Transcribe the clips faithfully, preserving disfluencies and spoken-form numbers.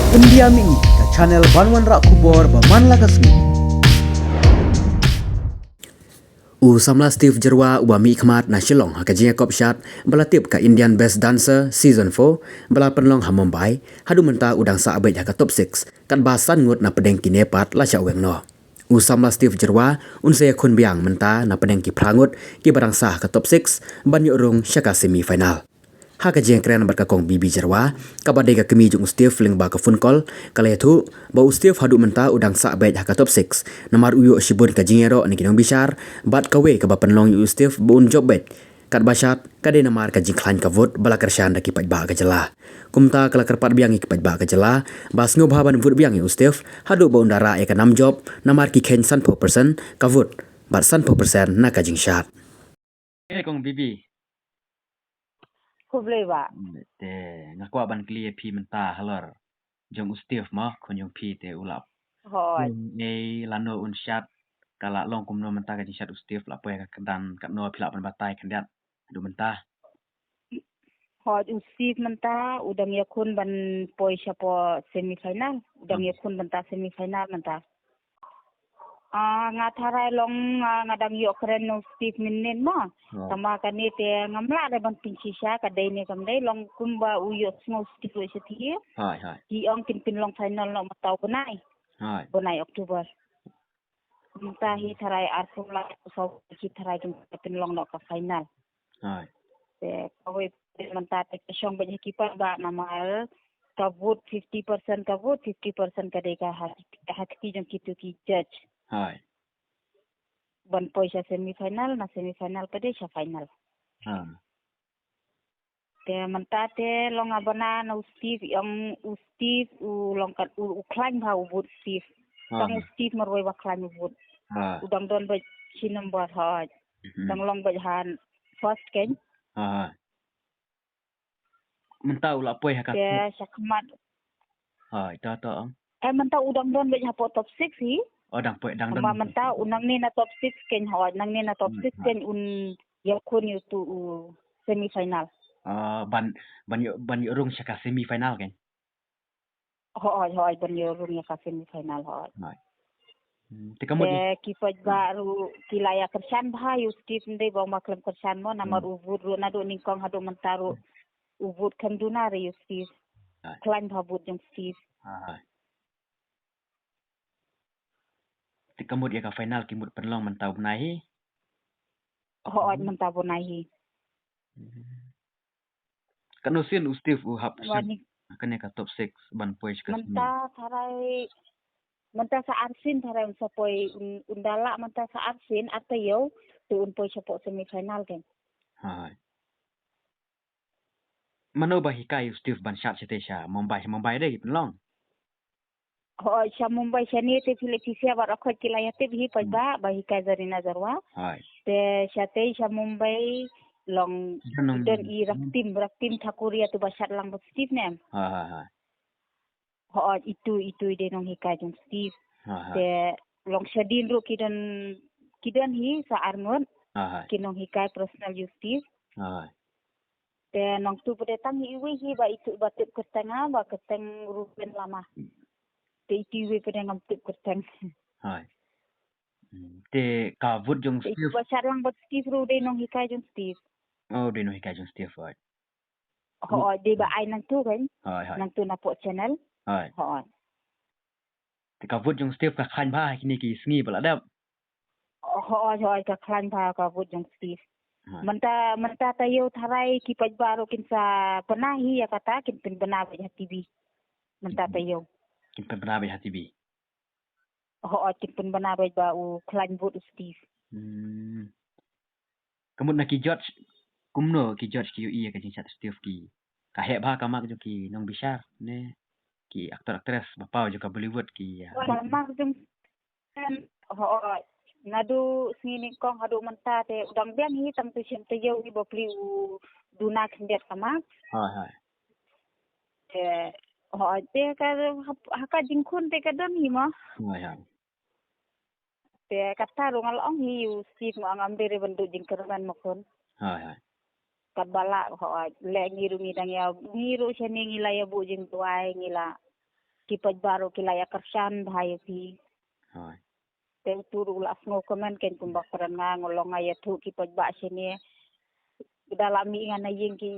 India Mih, ka channel ban wanrah khubor ba man la ka sngi. U samla Steve Jyrwa uba mihkhmat na Shillong ha ka jingïakop shad ba la tip ka Indian Best Dancer Season four ba la pynlong ha Mumbai, haduh mynta u dang sah beit ha ka top six, katba san ngut na pdeng kine pat la shah weng noh. U samla Steve Jyrwa un sa ïakhun biang mynta na pdeng ki phra ngut kiba dang sah ha ka top six ban ïoh rung sha ka semi final. Ha ka jingkren bad ka Kong B B Jyrwa, kaba dei ka kmie jong u Steve lyngba ka phone call, ka la ïathuh ba u Steve haduh mynta u dang sah beit ha ka top six, namar u ïoh shibun ka jingïaroh na ki nongbishar, bad kawei kaba pynlong ïa u Steve ba un jop beit katba shad ka dei namar ka jingkhlaiñ ka vote ba la kyrshan da ki paidbah ka jylla. Kumta ka la kyrpad biang ïa ki paidbah ka jylla ba sngewbha ban vote biang ïa u Steve haduh ba un da rah ïa ka nam jop, namar ki kheiñ sanphew percent ka vote bad sanphew percent na ka jingshad. Hey, Kong B B. Khublei bah. Te nga kwah ban kylli ïa phi mynta halor jong u Steve mo, khun jong phi te u la. Hooid. Ei, lano un shad, ka la long kumno mynta ka jingshad u Steve, la poi ha ka kyrdan katno, phi lah ban batai khyndiat haduh mynta? Hooid, u Steve mynta u dang ïakhun ban poi shapoh semi final, u dang ïakhun ban ta semi final mynta. Ah, nga tharai long, ah, nga dang ïoh kren u Steve mynnin mo. Tangba kane te ngam lah re ban pynshisha ka dei ne kam dei, long kumba u ïohsngew u Steve ruh shathie. Hooid, hooid. Ki ong kin pynlong final noh mynta u bnai. Hooid. Bnai October. Mynta hi tharai arphew lai, saw ki tharai kin pynlong noh ka final. Hooid. Te kawei mynta te ka shong beit ha ki paidbah namar ka vote fifty percent ka vote, fifty percent ka dei ka ha, ha kti jong kitu ki judge. Hooid. Ban poi sha semi final, na semi final pat dei sha final. Ha. Te mynta te long a bana na u Steve, ong u Steve u long kat u, u khlaiñ bha u vote Steve. Ha. Tang u Steve marwei ba khlaiñ u vote. Ha. U dang don beit shi number hooid. Mhm. Dang long beit ha first kein. Ha, ha. Mynta u la poi ha ka. Te shakhmat. Hooid, to, to, ong. Eh, mynta u dang don beit hapoh top six hi. Oh, dang poi, dang don. Tangba mynta u nangne na top six kein hooid, nangne na top six kein un ïakhun ïa utu u semi final. Ah, ban, ban ïoh, ban ïoh rung sha ka semi final kein. Hooid, hooid, ban ïoh rung ïa ka semi final hooid. Hooid. Hmm, te ka mut. Te ki paidbah ruh ki la ïa kyrshan bha ïa u Steve, ym dei ba ong ba khlem kyrshan mo, namar u vote ruh naduh nyngkong haduh mynta ruh u vote khlem duna re ïa u Steve. Hooid. Khlaiñ bha vote jong Steve. Hooid. Te ka mut ïa ka final ki mut pynlong mynta u bnai hi. Hooid, mynta u bnai hi. Hmm. Katno sien u Steve u hap sha kane ka top six ban poi sha ka semi? Mynta tharai, mynta sa arsien tharai un sa poi, un, un da lah mynta sa arsien, ar taïew, to un poi shapoh semi final kein. Hooid. Mano ba hikai u Steve ban shad shatei sha Mumbai, sha Mumbai de ki pynlong? Hooid, sha Mumbai shane te phi leh phi sngewbha, baroh khoit ki la ïa tip hi paidbah ba hikai Zarina Jyrwa. Hooid. Te shatei sha Mumbai long don i Raktim, Raktim Thakur ïa utu ba shad lang bad Steve ne em. Hooid, hooid, hooid. Hooid, itu, itu i dei nonghikai jong Steve. Hooid, hooid. Te long shadien ruh ki don, ki don hi sa ar ngut. Hooid, hooid. Ki nonghikai personal ïa u Steve. Hooid. Te nangtu pat de tang hi iwei hi ba itu ba tip kyrteng, ah, ba kyrteng Ruben Lama. Te itu iwei pat de ngam tip kyrteng. Hooid. Hmm, te ka vote jong Steve. Te itu ba shad lang bad Steve ruh dei nonghikai jong Steve. Oh, dei nonghikai jong Steve, hooid. Hooid, dei ba ai nangtu kein. Hooid, hooid. Nangtu napoh channel. Hooid. Hooid. Te ka vote jong Steve ka khlaiñ bha ha kine ki sngi ba la dep. Hooid, hooid, ka khlaiñ bha ka vote jong Steve. Hooid. Mynta, mynta taïew tharai ki paidbah ruh kin sa bna hi ïa kata, kin pynbna beit ha TV. Mynta taïew. Kin pynbna beit ha TV. Hooid, kin pynbna beit ba u khlaiñ vote u Steve. Hmm. Ka mut na ki judge, kumno ki judge ki ïohi ïa ka jingshad Steve, ki ka heh bha ka mark jong ki nongbishar ne ki actor actress ba paw jong ka Bollywood ki, ah, ka mark jong, hooid, naduh sngi nyngkong haduh mynta te u dang biang hi, tang tu shim taïew hi ba plie u duna khyndiat ka mark. Hooid, hooid. Te hooid, te ka ha ka jingkhun te ka don hi mo. Hooid, hooid. Te kata ruh nga la ong hi u Steve, nga ong ngam dei re ban duh jingkyrmen ma khun. Hooid, hooid. Katba lah, hooid, leh ngi ruh ngi dang ïa, ngi ruh shane ngi la ïa buh jingduwai, ngi la, ki paidbah ruh ki la ïa kyrshan bha ïa phi. Hoi. Te utu ruh la sngew comment kein kumba kren nga, nga long nga ïathuh ki paidbah shane. Da la mih nga na ïing ki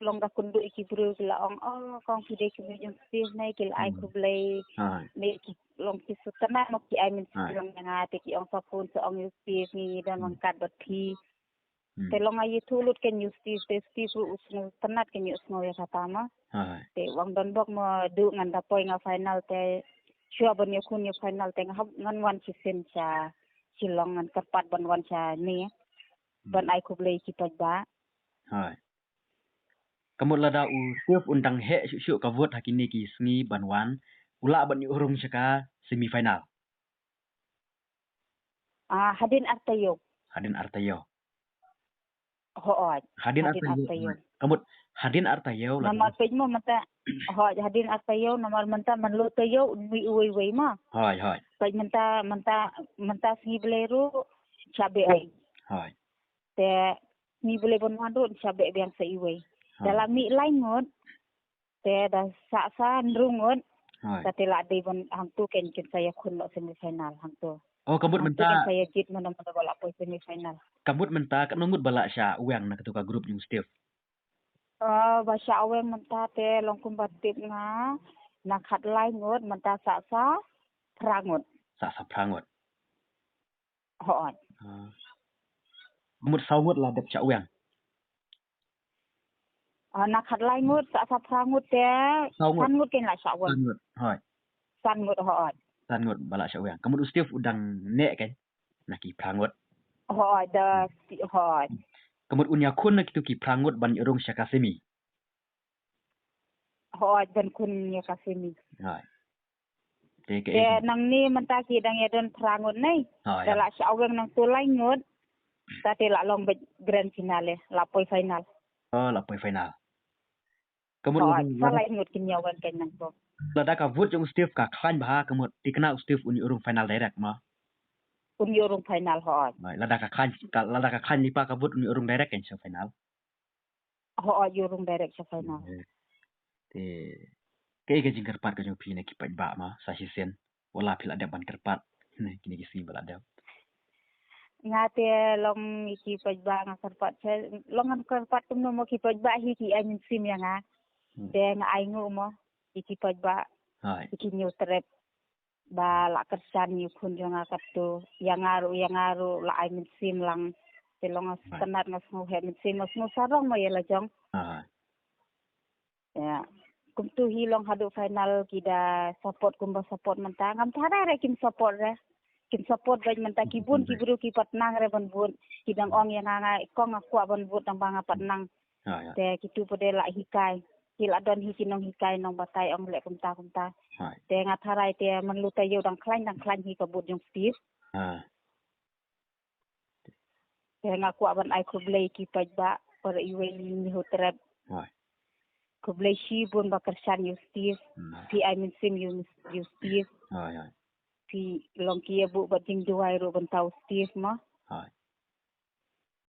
long da kynduh ki briew ki la ong, "Oh, kong phi dei ki mut jong Steve ne, ki la ai khublei." Hoi. Ne ki long ki sngewtynnat mo, ki ai mynsiem long ïa nga, te ki ong sa phone sa ong ïa u Steve ngi ngi don ryngkat bad phi. Hmm. Te long nga ïathuh lut kein ïa u Steve, te Steve ruh u sngewtynnat kein ïa u sngew ïa kata ma. Hoi. Te u ong don bok mo, duh ngan da poi nga final te shuwa ban ïakhun ïa final te nga hap ngan wan shisien sha Shillong, ngan kyrpad ban wan shane. Hmm. Ban ai khublei ki paidbah. Hoi. Ka mut lada u Steve un dang heh shuh shuh ka vote ha kine ki sngi ban wan, u lah ban ïoh rung sha ka semi final. Ah, hadien ar taïew. Hadien ar taïew. Hooid. Hadien ar taïew. Hadien ar taïew. Ka mut hadien ar taïew la. Namar peit mo mynta. Hooid, hadien ar taïew namar mynta man lo taïew un mih uwei uwei ma. Hooid, hooid. Peit mynta, mynta, mynta sngi Blei ruh shah beh ei. Hooid. Te sngi Blei ban wan ruh shah beh biang sa iwei. Hooid. Da la mih lai ngut. Te da sah sa hynriew ngut. Hooid. Te la dei ban hangto kein kin sa ïakhun noh semi final hangto. Oh, ka mut mynta. Hangto kein sa ïa jied mano mano ba la poi semi final. Ka mut mynta katno ngut ba la shah weng na kato ka group jong Steve? Oh, ba shah weng mynta te long kumba tip nga na khatlai ngut mynta sah sa phra ngut. Sah sa phra ngut. Hooid. Ah. Mut saw ngut la dep shah weng. Ah, na khatlai ngut, sah sa phra ngut te, saw ngut. San ngut kein la shah weng. San ngut, hooid. San ngut, hooid. San ngut ba la shah weng. Ka mut u Steve u dang neh kein na ki phra ngut. Hooid, da, hooid. Ka mut un ïakhun na kito ki phra ngut ban ïoh rung sha ka semi. Hooid, ban khun ïa ka semi. Hooid. Te ka. Te nangne mynta ki dang ïa don phra ngut ne. Hooid. Te la shah weng nangto lai ngut. Te la long beit grand finale, la poi final. Oh, la poi final. Ka mut. Hooid, sa lai ngut kin ïa weng kein nangto. Lada ka vote jong u Steve ka khlaiñ bha, ka mut thikna u Steve un ïoh rung final direct ma. Un ïoh rung final, hooid. Hooid, lada ka khlaiñ, ka, lada ka khlaiñ lypa ka vote un ïoh rung direct kein sha final. Hooid, ïoh rung direct sha final. Eh, te kaei ka jingkyrpad ka jong phi na ki paidbah ma sa shisien, wat la phi la dep ban kyrpad ne kine ki sngi ba la dep? Nga te long ïa ki paidbah nga kyrpad, long ngan kyrpad kumno mo, ki paidbah hi ki ai mynsiem ïa nga. Hmm. Te nga ai nguh mo ïa ki paidbah. Hooid. Ïa ki Hynñiewtrep ba la kyrshan ïa u khun jong nga katto, ïa nga ruh, ïa nga ruh la ai mynsiem lang. Te long nga sngewtynnat, nga sngew heh mynsiem, nga sngew sarong mo ïa la jong. Hooid. Ïa. Kumto hi long haduh final ki da support kumba support mynta. Ngam tharai re kim support re. Kim support beit mynta ki bun ki briew ki pat nang re ban vote. Ki dang ong ïa nga, nga kong nga kwah ban vote tang ba nga pat nang. Hooid. Te kito pat de la hikai. Ki la don hi ki nonghikai nongbatai ong leh kumta kumta. Hooid. Te nga tharai te man lo taïew dang khlaiñ dang khlaiñ hi ka vote jong Steve. Hooid. Te nga kwah ban ai khublei ki paidbah para iwei i Hynñiewtrep. Hooid. Khublei shibun ba kyrshan ïa u Steve. Hmm. Phi ai mynsiem ïa u, ïa u Steve. Hooid, hooid. Phi long ki ïa buh bad jingduwai ruh ban tau u Steve ma. Hooid.